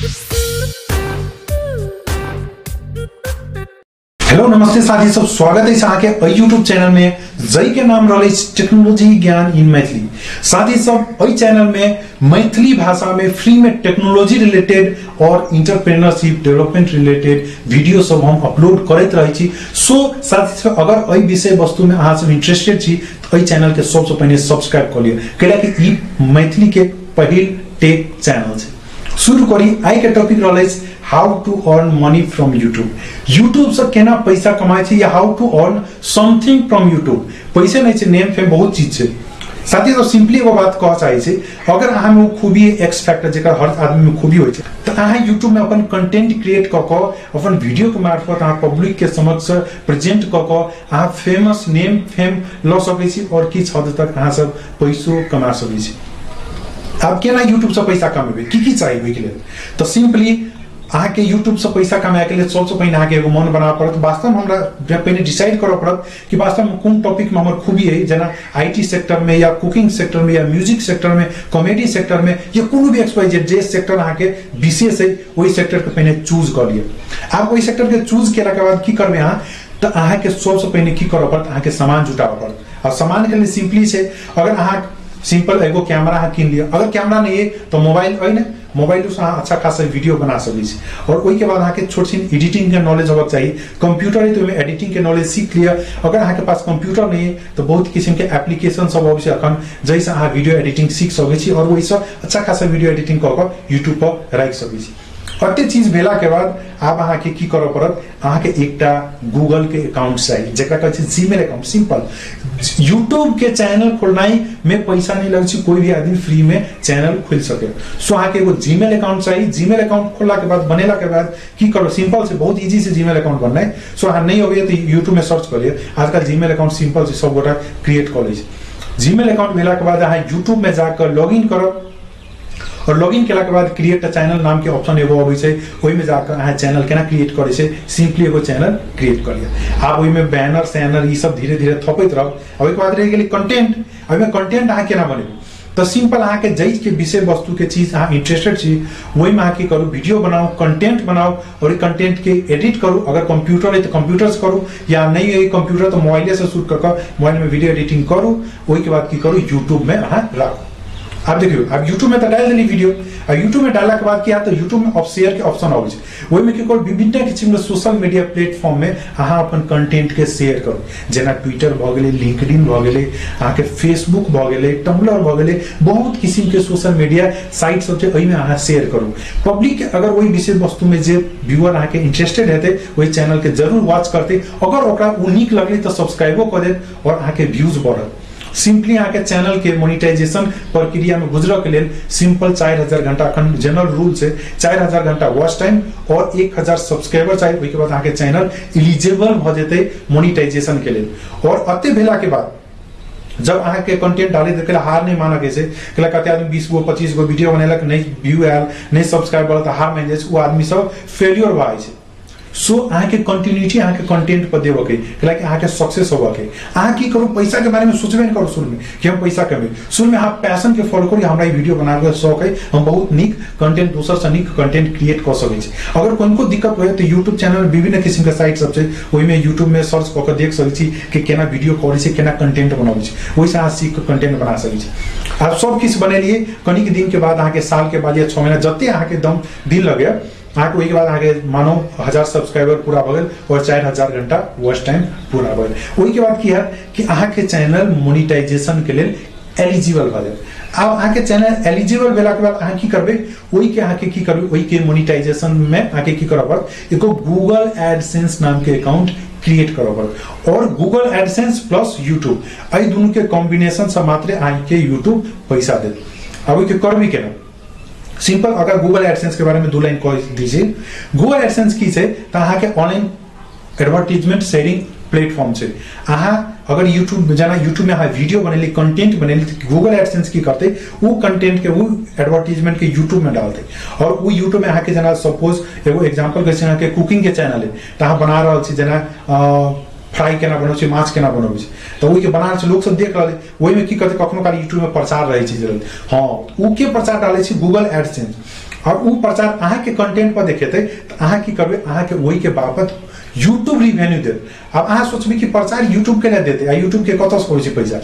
Hello नमस्ते साथी सब, स्वागत है अहाँ के यूट्यूब चैनल में जई के नाम रहल टेक्नोलॉजी ज्ञान इन मैथिली। साथी सब एहि चैनल में मैथिली भाषा में फ्री में टेक्नोलॉजी रिलेटेड और इंटरप्रेन्योरशिप डेवलपमेंट रिलेटेड वीडियो सब हम अपलोड करैत रहै छी। सो साथी सब अगर एहि विषय वस्तु में अहाँ सब इंटरेस्टेड छी तो एहि चैनल के सबसे पहिने सब्सक्राइब कर लिअ, कियाकि ई मैथिली के पहिल टेक चैनल छै। शुरू करी आइ के टॉपिक रहल how to earn money from YouTube. YouTube से केना पैसा कमाए छै या how to earn something from YouTube. पैसे नहीं छै, नेम फेम बहुत चीज छै। साथी सब सिंपली एगो बात कह चाहे छै, अगर अहाँ में खूबी एक्स फैक्टर जेकर हर आदमी में खूबी होइ छै तो अहाँ यूट्यूब में अपन कंटेंट क्रिएट कऽ कऽ अपन वीडियो के मार्फत अहाँ पब्लिक के समक्ष प्रेजेंट कऽ कऽ अहाँ फेमस नेम फेम लऽ सकै छी और किछु हद तक अहाँ सब पैसो कमा सकै छी। आब केना यूट्यूब से पैसा कमेबै, की की चाही ओहिके लेल? तो सिंपली अहाँ के यूट्यूब से पैसा कमाए के लिए सबसे पहिने अहाँ के एगो मन बनाबऽ पड़त। वास्तव में हमरा पहिने डिसाइड करऽ पड़त कि वास्तव में कोन टॉपिक में हमर खूबी है, जेना IT sector में या कुकिंग सेक्टर में या म्यूजिक सेक्टर में, कॉमेडी सेक्टर में या कोनो भी x Y Z J sector अहाँ के विशेष है ओहि सेक्टर के पहिने चूज कऽ लिअ। आब ओहि सेक्टर के चूज केला के बाद की करबै अहाँ, तो अहाँ के सबसे पहिने की करऽ पड़त, अहाँ के सामान जुटाबऽ पड़त। आ सामान के लिए सिंपली छै, अगर अहाँ सिंपल एगो कैमरा अहाँ कीन लिअ, अगर कैमरा नहीं है तो मोबाइल अइ ने, मोबाइल से अहाँ अच्छा खासा वीडियो बना सकै छी। और ओहिके बाद अहाँके छोट छिन एडिटिंग के नॉलेज होबाक चाही। कंप्यूटर है तो ओहिमे एडिटिंग के नॉलेज सीख लिअ। अगर अहाँके पास कंप्यूटर नहीं है तो बहुत किसिम के एप्लीकेशन सब अबै छै अखन, जाहिसँ अहाँ वीडियो एडिटिंग सीख सकै छी और ओहिसँ अच्छा खासा वीडियो एडिटिंग कऽ कऽ यूट्यूब पर राखि सकै छी। अते चीज भेला के बाद आब अहाँके की करऽ पड़त, अहाँके एकटा गूगल के अकाउंट चाही जेकरा कहै छै जीमेल अकाउंट। सिंपल यूट्यूब के चैनल खोलनाइ में पैसा नहीं लगै छै, कोई भी आदमी फ्री में चैनल खोल सके। सो अहाँके एगो जीमेल अकाउंट चाही। जीमेल अकाउंट खोलला के बाद बनेला के बाद की करू, सिंपल से बहुत ईजी से जीमेल अकाउंट बननाइ। सो अहाँ नहीं अबैया तो यूट्यूब में सर्च कऽ लिअ, आजकल जीमेल अकाउंट सिंपल से सब गोटा क्रिएट कऽ लै छै। जीमेल अकाउंट भेला के बाद अहाँ यूट्यूब में जाकऽ लॉग इन करब और लॉगिन केला के बाद क्रिएट अ चैनल नाम के ऑप्शन एगो अबै छै, ओहिमे जाकर अहाँ चैनल केना क्रिएट करै छै, सिंपली एगो चैनल क्रिएट कऽ लिअ। आब ओहिमे बैनर सैनर ई सब धीरे धीरे थपैत रहब। ओहिके बाद रहि गेलै कंटेंट। ओहिमे कंटेंट अहाँ केना बनेबै, तो सिंपल अहाँके जाहि के विषय वस्तु के चीज अहाँ इंटरेस्टेड छी ओहिमे अहाँ की करू, वीडियो बनाउ, कंटेंट बनाउ और कंटेंट के एडिट करू। अगर कंप्यूटर है तो कंप्यूटर से करू या नहीं है कंप्यूटर तो मोबाइले से शूट कऽ कऽ मोबाइल में वीडियो एडिटिंग करू। ओहिके बाद की करू, यूट्यूब में अहाँ राखू। आब देखियौ, आब यूट्यूब में तो डालि देली वीडियो। आ यूट्यूब में डालला के बाद की तो यूट्यूब में अब शेयर के ऑप्शन अबै छै, ओहिमे की करू, विभिन्न किसिम के सोशल मीडिया प्लेटफॉर्म में अहाँ अपन कंटेंट के शेयर करू, जेना ट्विटर भऽ गेलै, लिंक्डइन भऽ गेलै, अहाँके फेसबुक भऽ गेलै, टम्बलर भऽ गेलै, बहुत किसिम के सोशल मीडिया साइट सब छै, ओहिमे अहाँ शेयर करू। पब्लिक अगर ओहि विषय वस्तु में जे व्यूअर अहाँके इंटरेस्टेड हेतै ओहि चैनल के जरूर वॉच करतै। अगर ओकरा ओ नीक लगलै तऽ सब्सक्राइबो कऽ देत और अहाँके व्यूज बढ़त। सिंपली अहाँ के चैनल के मोनिटाइजेशन प्रक्रिया में गुजरऽ के लेल सिंपल 4000 घंटा अखन जनरल रूल छै, 4000 घंटा वॉच टाइम और 1000 सब्सक्राइबर चाही। ओहिके बाद अहाँ के चैनल एलिजिबल भऽ जेतै मोनिटाइजेशन के लेल। और अते भेला के बाद जब अहाँ के कंटेंट डाले तऽ हार नहीं मानऽ के छै, कते आदमी 20 गो 25 गो वीडियो बनेलक, नहीं व्यू आयल, नहीं सब्सक्राइब बढ़ल तऽ हार मानि जाइ छै, ओ आदमी सब फेल्योर भऽ जाइ छै। सो अहाँ के कंटिन्यूटी अहाँ के कंटेंट पर देबऽ के, कैलाकि अहाँ के सक्सेस होबऽ के। अहाँ की करू, पैसा के बारे में सोचबे नहीं करू शुरू में कि हम पैसा कमेबै। शुरू में अहाँ पैशन के फॉलो करू, हमरा ई वीडियो बनाबे के शौक है, हम बहुत नीक कंटेंट दोसर से नीक कंटेंट क्रिएट कऽ सकै छी। अगर कोनको दिक्कत होय तो यूट्यूब चैनल में विभिन्न किसिम के साइट सब छै, ओहिमे यूट्यूब में सर्च कऽ के देख सकै छी कि केना वीडियो करै छै, केना कंटेंट बनाबै छै, ओहिसँ अहाँ सीख कऽ कंटेंट बना सकै छी। आब सब किछु बनेलियै, कनिक दिन के बाद अहाँके साल के बाद या 6 महीना जते अहाँके दम दिन लगैया अहाँके, ओहिके बाद अहाँके मानो 1000 सब्सक्राइबर पूरा भऽ गेल और 4000 घंटा वॉच टाइम पूरा भऽ गेल। ओहिके बाद की हैत कि अहाँके चैनल मोनिटाइजेशन के लेल एलिजिबल भऽ जायत। आब अहाँके चैनल एलिजिबल भेला के बाद अहाँ की करबै, ओहिके अहाँके की करबै, ओहिके मोनिटाइजेशन में अहाँके की करऽ पड़त, एगो गूगल एडसेंस नाम के अकाउंट क्रिएट करऽ पड़त। और गूगल एडसेंस प्लस यूट्यूब एहि दुनू के कॉम्बिनेशन से मात्र अहाँके यूट्यूब पैसा देत। आब ओहिके करबै केना, सिंपल अगर गूगल एडसेंस के बारे में 2 लाइन कह दीजिए। गूगल एडसेंस की छै तऽ अहाँके ऑनलाइन एडवर्टीजमेंट शेयरिंग प्लेटफॉर्म छै। अहाँ अगर यूट्यूब जेना यूट्यूब में अहाँ वीडियो बनेली, कंटेंट बनेली, तो गूगल एडसेंस की करतै, ओ कंटेंट के वो एडवर्टीजमेंट के यूट्यूब में डालतै। और वो यूट्यूब में अहाँके जेना सपोज एगो एग्जाम्पल कहै छी, अहाँके कुकिंग के चैनल है तऽ अहाँ बना रहल छी जेना फ्राई केना बनबै छै, माछ केना बनबै छै, तऽ ओहिके बना रहल छै, लोक सब देख रहल है। ओहिमे की करतै, कखनो काल यूट्यूब में प्रचार रहै छै जरूर, हाँ ओ के प्रचार डालै छै गूगल एडसेंस। और उ प्रचार अहाँ के कंटेंट पर देखेतै त अहाँ की करबै, अहाँ के ओहि के बाबत यूट्यूब रिवेन्यू देत। अब अहाँ सोचबै कि प्रचार यूट्यूब के लिए देते आ यूट्यूब के कतऽ से अबै छै पैसा,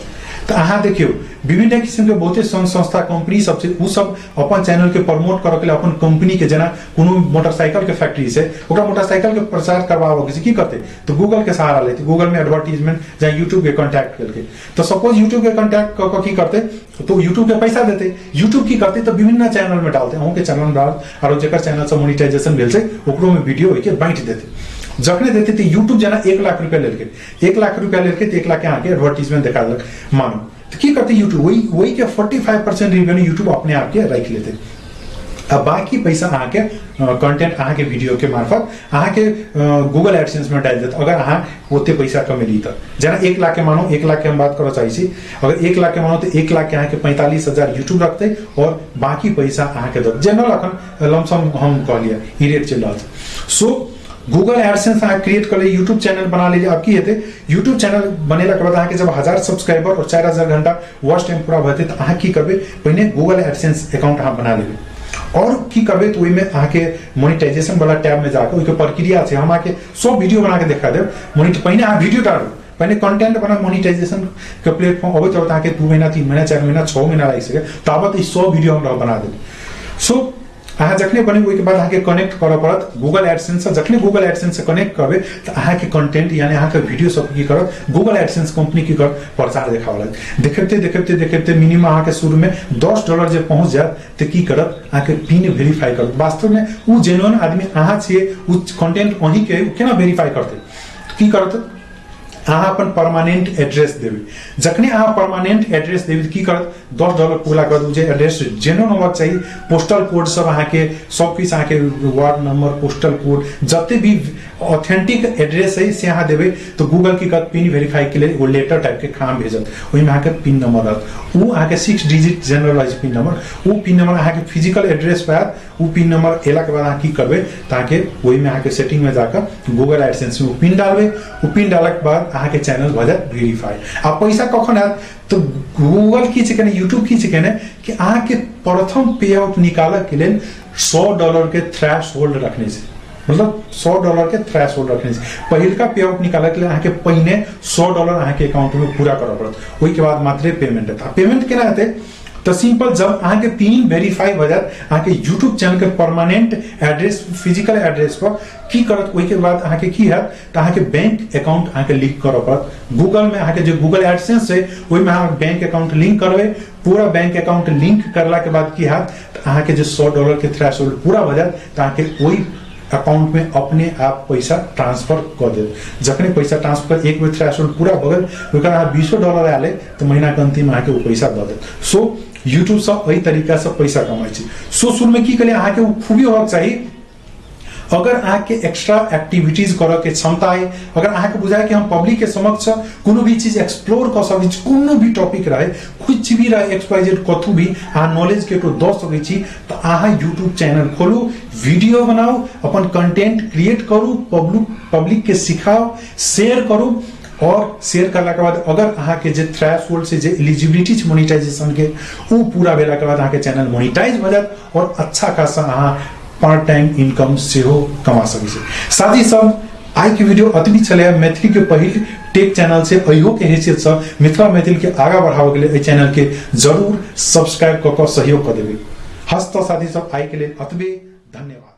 त अहाँ देखियौ विभिन्न किसिम के बहुते संघ संस्था कंपनी सब छै, उ सब अपन चैनल के प्रमोट करऽ के लिए अपन कंपनी के, जेना कोनो मोटरसाइकिल के फैक्ट्री छै ओकरा मोटरसाइकिल के प्रचार करवाबऽ के छै, की करतै तो गूगल के सहारा लेतै, गूगल में एडवर्टीजमेंट या यूट्यूब के कॉन्टैक्ट केलकै, तो सपोज यूट्यूब के कॉन्टैक्ट कऽ कऽ की करतै तो यूट्यूब के पैसा देतै, यूट्यूब की करतै तो विभिन्न चैनल में डालतै, अहूँ के चैनल में डाल आरो जेकर चैनल से मोनिटाइजेशन भेल छै ओकरो में वीडियो ओहिके बाँटि देतै। जखने देते तो यूट्यूब जेना 1 लाख रुपया लेलकै, 1 लाख रुपया लेलकै तो 1 लाख के अहाँके एडवर्टीजमेंट देखा देलक मानू, तो की करतै यूट्यूब वही के 45% रिवेन्यू यूट्यूब अपने आप के राखि लेतै आ बाकी पैसा अहाँके कंटेंट अहाँके वीडियो के मार्फत अहाँके गूगल एडसेंस में डालि देत। अगर अहाँ ओते पैसा कमेली त जेना 1 लाख के मानू, 1 लाख के हम बात करऽ चाहै छी, अगर 1 लाख के मानू तो 1 लाख के अहाँके 45,000 यूट्यूब रखतै और बाकी पैसा अहाँके दत, जनरल अखन लमसम हम कहलियै ई रेट चलि रहल छै। सो गूगल एडसेंस अहाँ क्रिएट कर लिए, यूट्यूब चैनल बना लीजिए। अब की हेतै, यूट्यूब चैनल बनेला के बाद अहाँके जब 1000 सब्सक्राइबर और 4000 घंटा वॉच टाइम पूरा भऽ जेतै तऽ अहाँ की करबै, पहिने गूगल एडसेंस अकाउंट अहाँ बना लेबै और की करबै तऽ ओहिमे अहाँके मोनिटाइजेशन वाला टैब में जाकर ओहिके प्रक्रिया छै, हम अहाँके सब वीडियो बना के देखा देब। पहिने अहाँ वीडियो डालू, पहिने कंटेंट बना, मोनिटाइजेशन के प्लेटफॉर्म अबैत अबैत अहाँके 2 महीना 3 महीना 4 महीना 6 महीना लागि सकै, ताबत ई 100 वीडियो हम बना देब। सो अहाँ जखने बनेबै ओहिके बाद अहाँके कनेक्ट करऽ पड़त गूगल एडसेंस से, जखने गूगल एडसेंस से कनेक्ट करबै तऽ अहाँके कंटेंट यानी अहाँके वीडियो सब की करत गूगल एडसेंस कंपनी की करत प्रचार देखाबऽ लागत। देखैते देखैते देखैते मिनिमम अहाँके शुरूमे $10 जे पहुँच जायत तऽ की करत अहाँके पिन वेरीफाई करत। वास्तवमे ओ जेन्युइन आदमी अहाँ छियै, ओ कंटेंट अहीँके, ओ केना वेरीफाई करतै, की करत अहाँ अपन परमानेंट एड्रेस देबै। जखने अहाँ परमानेंट एड्रेस देबै की करत $10 पुगलाके बाद जे एड्रेस जेन्युइन होबाक चाही, पोस्टल कोड सब अहाँके सब किछु अहाँके वार्ड नंबर पोस्टल कोड जते भी ऑथेंटिक एड्रेस है से अहाँ देबै तो गूगल की करत पिन वेरीफाई के लेल एगो लेटर टाइप के खाम भेजत, ओहिमे अहाँके पिन नंबर रहत, ओ अहाँके 6 डिजिट जनरल रहै छै पिन नंबर, ओ पिन नंबर अहाँके फिजिकल एड्रेस पर आयत। ओ पिन नंबर एलाके बाद अहाँ की करबै तऽ अहाँके ओहिमे अहाँके सेटिंग में जाकर गूगल एडसेंस में ओ पिन डालबै, ओ पिन डालके बाद अहाँके चैनल भऽ जायत वेरीफाई। आ पैसा कखन आयत तो गूगल की छै केने, यूट्यूब की छै केने कि अहाँके प्रथम पे आउट निकालऽ के लेल $100 के थ्रेश होल्ड रखने छै, मतलब $100 के थ्रेश होल्ड रखने छै। पहिलका पे आउट निकालऽ के लेल अहाँके पहिने $100 अहाँके अकाउंट में पूरा करऽ पड़त, ओहिके बाद मात्रे पेमेंट हेतै। आ पेमेंट केना हेतै तो सिंपल जब अहाँके पिन वेरीफाई भऽ जायत अहाँके यूट्यूब चैनल के परमानेंट एड्रेस फिजिकल एड्रेस पर की करत ओहिके बाद अहाँके की हैत तऽ अहाँके बैंक अकाउंट अहाँके लिंक करऽ पड़त गूगल में। अहाँके जे गूगल एडसेंस छै ओहिमे अहाँ बैंक अकाउंट लिंक करबै, पूरा बैंक अकाउंट लिंक करला के बाद की हैत तऽ अहाँके जे $100 के थ्रेशोल्ड पूरा भऽ जायत तऽ अहाँके ओहि अकाउंट में अपने आप पैसा ट्रांसफर कऽ देत। जखने पैसा ट्रांसफर एक बेर थ्रेशोल्ड पूरा भऽ गेल ओकर अहाँ $20 आयल तऽ महीना के अंतिम अहाँके ओ पैसा दऽ देत। सो यूट्यूब से एहि तरीका से पैसा कमाइ छै। सो शुरू में की कहलियै अहाँके ओ खूबी होबाक चाही, अगर अहाँके एक्स्ट्रा एक्टिविटीज करऽ के क्षमता है, अगर अहाँके बुझाय कि हम पब्लिक के समक्ष कोनो भी चीज एक्सप्लोर कऽ सकै छी, कोनो भी टॉपिक रहे कुछ भी रहे एक्स वाई जेड कथू भी अहाँ नॉलेज के दऽ सकै छी तऽ अहाँ यूट्यूब चैनल खोलू, वीडियो बनाउ, अपन कंटेंट क्रिएट करू, पब्लिक के सिखाउ, शेयर करू। और शेयर करला के बाद अगर अहाँके जे थ्रेशोल्ड से जे एलिजिबिलिटी छै मोनिटाइजेशन के ओ पूरा भेला के बाद अहाँके चैनल मोनिटाइज भऽ जायत और अच्छा खासा अहाँ पार्ट टाइम इनकम सेहो कमा सकै छी। साथी सब आइ के वीडियो अतबी छलै। मैथिली के पहिल टेक चैनल से अहियो के हैसियत से मिथिला मैथिल के आगा बढ़ाबऽ के लेल एहि चैनल के जरूर सब्सक्राइब कऽ कऽ सहयोग कऽ देबै। हस्त साथी सब आइ के लेल अतबे, धन्यवाद।